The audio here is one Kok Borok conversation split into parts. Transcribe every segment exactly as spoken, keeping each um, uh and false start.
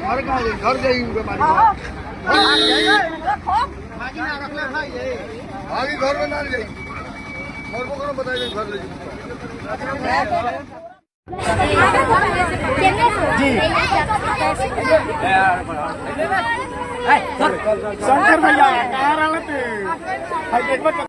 घर कहाँ जाएंगे? घर जाएंगे उनके मालिक। हाँ, हाँ। घर जाएंगे। भागी घर में ना जाएंगे। घर को कौन बताएगा घर ले जाएंगे? शंकर भैया, कहाँ रहा तू?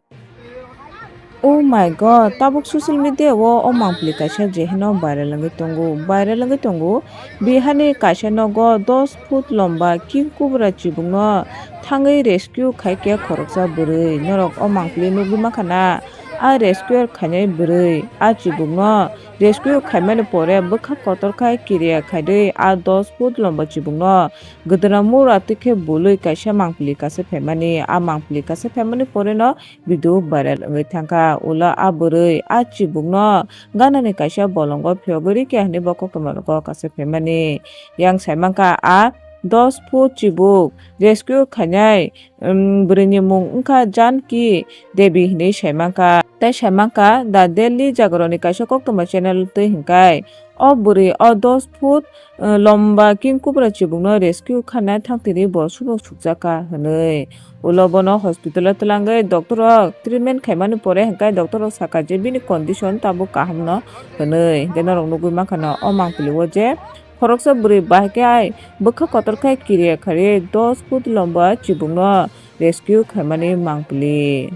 Oh my God, tabuk social media o o mangpili kaisa je hino viral wngwi tongo, viral wngwi tongo. Bihani kaisa nogo dos foot lomba king kubra chibukno thangwi rescue khaikhe khoroksa bwrwi. Norok o mangpili nugwi mankha na, a rescue khainai bwrwi a chibukno rescue khaimani pore bwkha kotor khai kiriya khaidwi a dos foot lomba chibukno gwdwna mura twi khe bului kaisa mangpili kasa phaimani. A mangpili kasa phaimani poreno video viral wngwi thangkha. Ulo a bwrwi a chibukno ganani kaisa bolongo phiyogwi rikya hwnwi bo koktwma rogo kasa phaimani. Yang saimankha a dos foot chibuk rescue khainai, um, bwrwini mung wngkha Janki Devi hwnwi saimankha. Tei saimankha The Daily Jagaroni kaisa koktwma channel twi hwnkhai o bwrwi o dos foot, uh, lomba king kubra chibukno rescue khaina thangtini bo subuk sukjakha hwnwi. Ulo bono hospital o twlangwi doctor rok treatment khaimani pore hwnkhe doctor rok sakha je bini condition tabuk kaham no hwnwi. Hwnkhe norok nugwi mankha no o mangpili o je khoroksa bwrwi bahai khe ai bwkha kotor khe kiriya kharwi dos foot lomba chibukno rescue khaimani mangpili.